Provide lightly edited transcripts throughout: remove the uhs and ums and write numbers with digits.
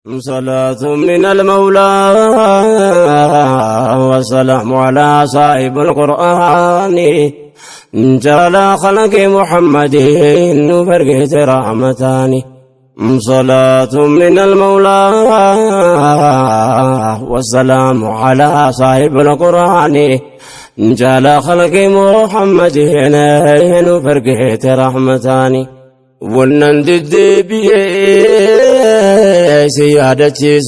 صلاة من المولى والسلام على صاحب القرآن جعل خلق محمد فرقت رحمتان. صلاة من المولى والسلام على صاحب القرآن جعل خلق محمد فرقت رحمتان. ونندد سيادتي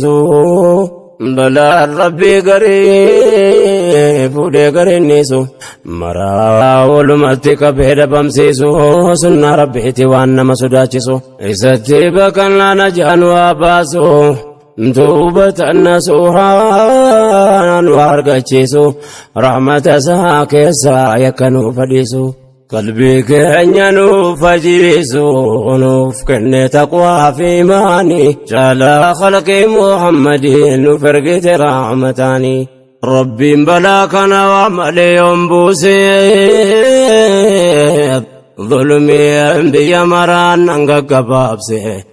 بلا ربي قريب فودي قرينيسو مرا ولمتي كبير بمسيسو سنة ربيتي وانا مسوداتيسو إستي بكنا نجان واباسو توبة النسوحان وارقاتيسو رحمة ساكسا يكنو فديسو قلبي كأنينو فجيسو نوف كن تقوى في ماني جعل خلق محمد فرقت رحمتاني. ربي بلاكنا وعملي بوسي ظلمي بيا مران انقبابسي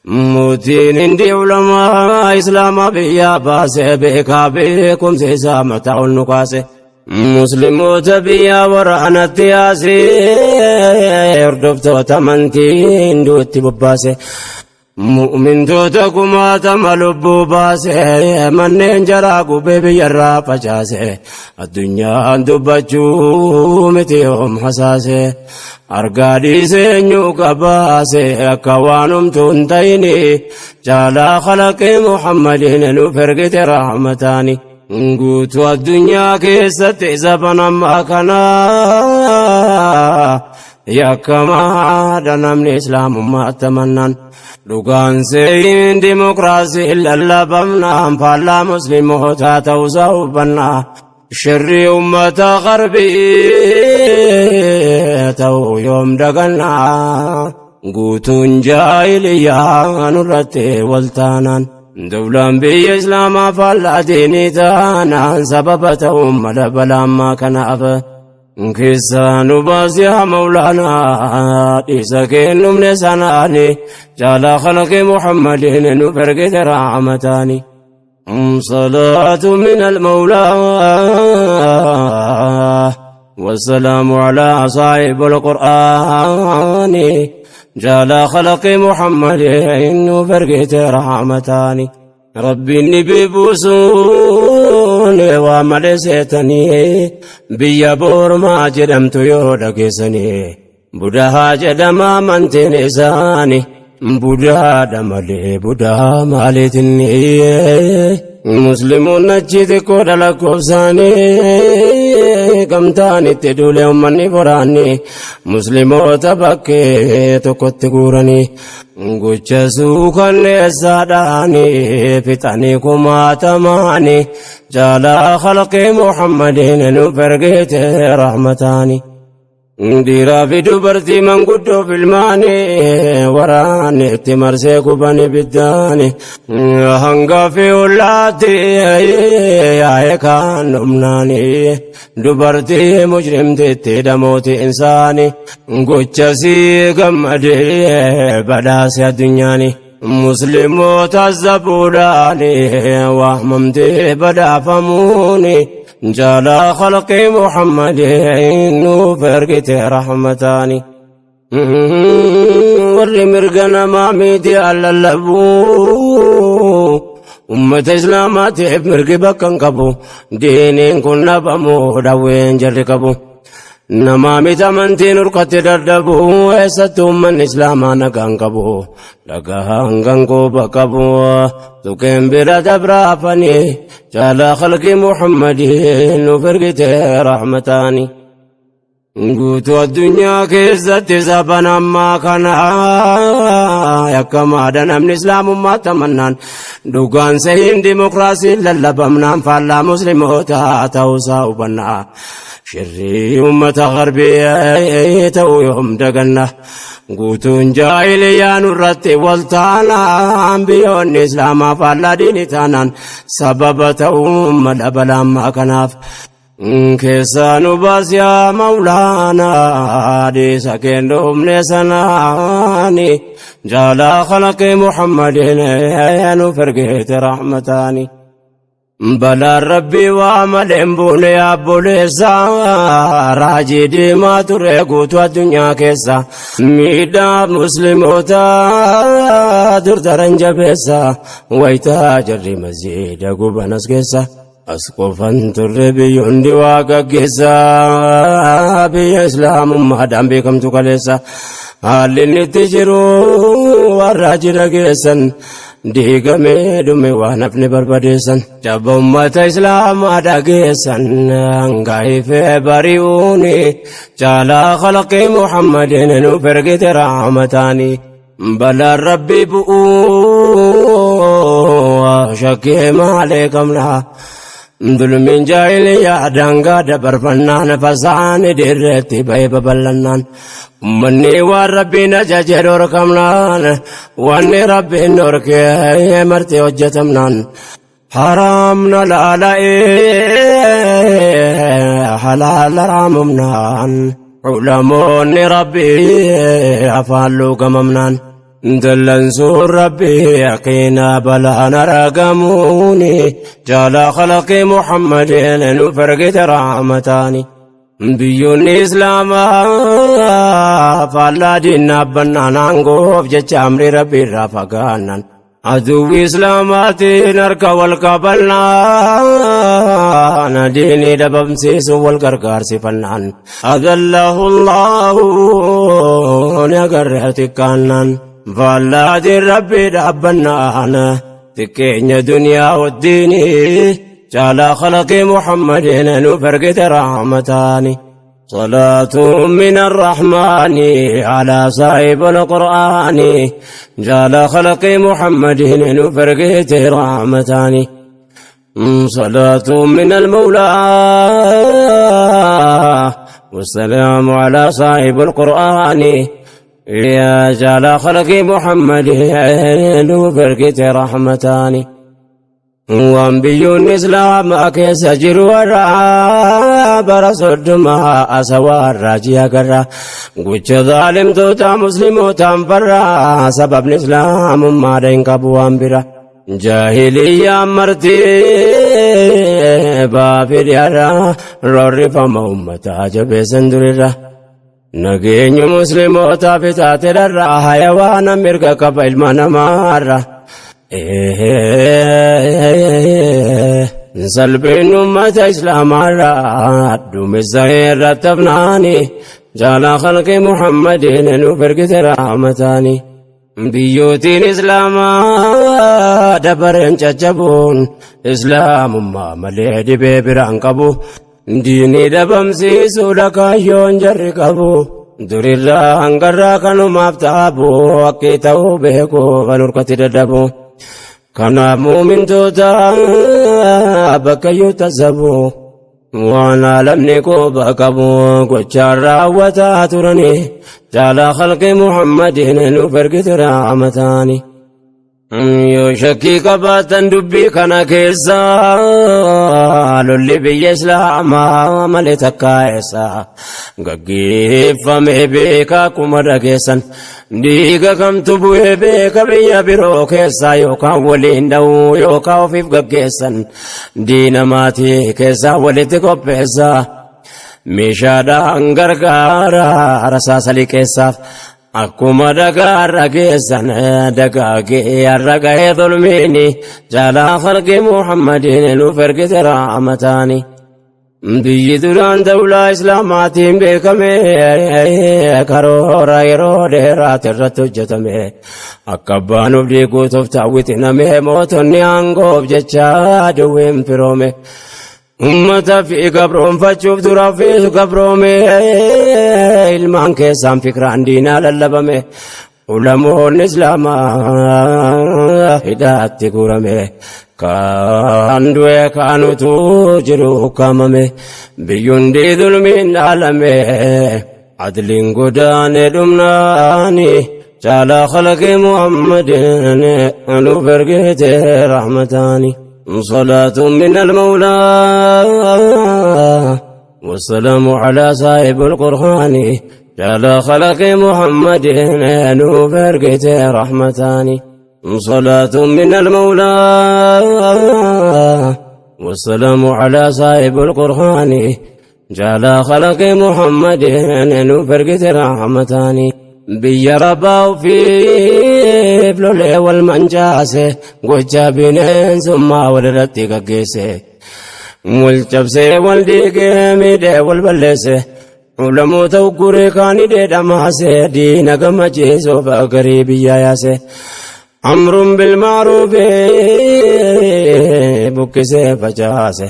موتين اندي علماء اسلام بيا باسي بكا بكم سيسا متاع النقاسي مسلموت بيا ورحنت ياسي اردفت وتمنتين دوتي بباسي مؤمن توتكما تملبو باسي منين جراكو بيبي الرافة جاسي الدنيا دبجو متيهم حساسي أرقادي سنيو كباسي أكوانم تنتيني جالا خلق محمد نفرقت رحمتاني. قوت الدنيا كيست زبنا ما كنا يا كما دنا من إسلام ما أتمنى لقان سين ديمقراسي إلا بمنا فلا مسلم تاتوزوبنا شر أمة غربي تو يوم دقنا قوت جاهلية نرتي والتانا دولان بي إسلام فلا ديني تانا سببتهم ملبلا ما كان أفا كيسان باس يا مولانا إسكين من سناني جعل خلق محمد نفرقت رحمتاني. صلاة من المولى والسلام على صاحب القرآن جعل خلق محمد فرقت رحمتاني. ربي النبي بوسون وملستني بيا بورما جدمت يودكسني بدها جدما منتنساني بودا دمالي بودا مالتني مسلمون نجد كودلا كوبساني كمتاني تدولي أمني فراني مسلمو تبكي تكت قراني قجسو كان ساداني فتاني كما تماني جالا خلق محمد نفرقت رحمتاني. Dhiiraa fi dubartii manguddoo filmaanii waraanni itti marsee guban ibiddaani hanga fi ollaatti yaa'ee kaan dhumnaani dubartii mujrimtitti dhamooti insaani gochasii gammadee badhaase addunyaani. Musliimoota zabuudhaani waamamtee badhaafamuuni جعل خلق محمد فرقت رحمتاني. ور مرقنا ما ميتي على اللبو أمة إسلاماتي مرقي بكن قبو دينين كنا بمو دوين جرقبو نما ميتا منتين رقت دردبو ويستو من إسلاما نقان قبو لقاهن قنقو بقبو تكين بلا دبرافني جعل خلق محمد فرقت رحمتاني. قوت الدنيا كيست زبنا ما كان يكما دنا من إسلام ما تمنان دوغان سهيم ديمقراسي للبمنا فلا مسلموتا توساوبنا شري أمة غربية تويهم دقنا قوتون جاهلية نرتي والتانا بيون إسلام فلا دين تانان سبب توم لبلا ما كناف. Keessaa nu baas yaa Mawlaanaa dhiisa kennuufne sanaani jaalaa khalaqii Muhammadin nu fergeete rahmataani. Balaan Rabbii waa malee hin buune obboleessa raajii diimaa ture guutuu addunyaa keessa miidhaa musliimoota dur daran jabeessa wayitaa jarri masjiida gubanas keessa. As qofan turre biyyoonni waa gaggeessa biyya islaamummaadhaan beekamtu kaleessa haalli inni itti jiru warra jira geessan diigamee dhume waan hafne barbadeessan jabba ummata islaamaa dhageessan hangaifee bari'uuni caalaa khalaqii Muhammadin nuuf ergite rahmataani. Balaan Rabbi bu'uu shakkii maalee qabna. Dulmiin jaahiliyaa daangaa dabarfannaan fasaani dirreetti ba'ee babal'annaan ummanni waan Rabbiin ajaje dhorkamnaan wanni Rabbiin dhorkee marti hojjetamnaan haraamna laala'ee halaala raamumnaan ulamoonni Rabbii afaan luugamamnaan dallansuun Rabbii yaqiinaa balaan argamuuni jaalaa khalaqii Muhammadin nuuf ergite rahmataani. Biyyoonni Islaamaa faallaa diinaa bannaan aangoof jecha amrii Rabbii irraa fagaannan aduwwi Islaamaatiin harka wal qabannaan diinii dhabamsiisuun wal gargaarsifannaan adallahu Allahu ni agarree xiqqaannaan faallaa diin Rabbii dhaabbannaan xiqqeenya duniyaa wajjiinii جعل خلق محمد نفرقت رحمتان صلاة من الرحمن على صاحب القرآن جعل خلق محمد نفرقت رحمتان صلاة من المولى والسلام على صاحب القرآن يا جعل خلق محمد نفرقت رحمتان. Waan biyyoonni Islaamaa keessa jiru warra bara 30 asawaa raajii agarra gocha zaalimtoota muslimootaan farra sababni islaamummaadha hin qabu waan bira jaahiliyyaan marti baafidhiyaarra roorrifama ummataa jabeessan durirra nageenyu muslimootaaf itaate dharra hayawaana mirga qaba ilma namaarra. Salphin ummata Islaamaarraa duumessa irratti hafnaani jaalaa khalqii Muhammadin nuuf ergite rahmataani. Biyyootiin Islaamaa dabareen caccabuun Islaamummaa malee dhibee biraan qabu diinii dhabamsiisuudha kaayyoon jarri qabu. Durirraa hangarraa kanumaaf taabu akki ta'uu beeku kan hurkatti dadhabu. Kanaaf muumintoota bakka iyyuu tasabu waan alamni quba qabu gochaan raawwataa turani jaalaa khalqii Muhammadin nuuf ergite rahmataani. Yoo shakkii qabaatan dubbii kana keessa lolli biyya Islaamaa malee takkaa eessa gaggeeffame beeka akkuma dhageessan dhiiga kamtu bu'ee beeka biyya biroo keessa yookaan waliin dha'uu yookaan ofiif gaggeessan diina maatii keessaa walitti qopheessa meeshaadhaan gargaara rasaasa liqeessaaf. Akkuma dhagaarra geessan dagaagee har'a gahee zulmiini jaalaa khalqii Muhammadin nuuf ergite rahmataani. Biyyi duraan dawlaa Islaamaatiin beekame karoora yeroo dheeraati irratti hojjetame akka abbaan of diiguutuuf taawwitiname mootonni aangoof jecha duwween firoome. Ummata fi gabroonfachuuf dura fi gabroome ilmaan keessaan fikraan diinaa lallabame ulamoonni Islaamaa hidhaatti guurame kaan du'e kaan utuu jiru ukkaamame biyyundi zulmiin dhaalame adliin godaane dhumnaani caalaa khalaqii Muhammadin nuuf ergite rahmataani. صلاة من المولى والسلام على صاحب القرآن جعل خلق محمد نوفرقت رحمتان صلاة من المولى والسلام على صاحب القرآن جعل خلق محمد نوفرقت رحمتان biyya rabbaa ofiif lolee wal mancaase gocha bineensummaa walirratti gaggeesse wal cabsee wal diigee miidhee wal balleesse ulamoota ugguree kaanidhee dhamaase diina gammachiisuuf garii biyya yaase amruun bilmaaruufi buqqisee facaase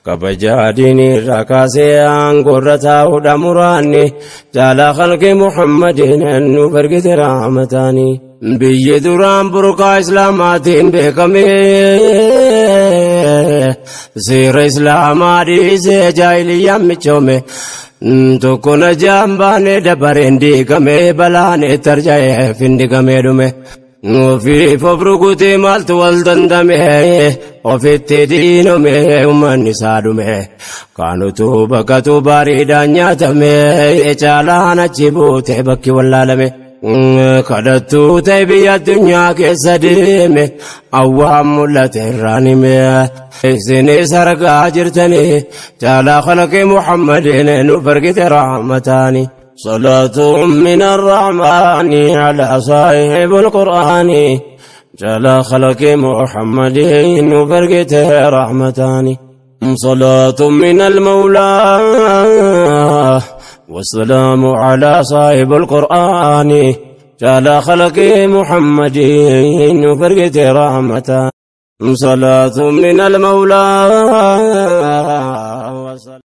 kabajaa diinii irraa kaasee aangoorra taa'uudha muraanni jaalaa khalqi Muhammadiin nuuf ergite rahmataani. Biyyi duraan burqaa islaamaatiin beekame seera islaamaa dhiisee jaahiliyyaan michoome tokko na jaambaane dabareen diigame balaan itti arja'ee findigamee dhume. Ofiif of rukutee maaltu wal dandame ofitti diinome uummanni isaa dhume kaanutu bakkatu bareedaan nyaatame caalaan achi buute bakki wallaalame kadhattuu ta'e biyya addunyaa keessa deeme awwaan mul'ate irraan hime isinis argaa jirtanii caalaa khalaqee Muhammadiin nuuf argite rahmataani. صلاة من الرحمن على صاحب القرآن جل خلق محمد وفرقته رحمتان صلاة من المولى والسلام على صاحب القرآن جل خلق محمد وفرقته رحمتان صلاة من المولى.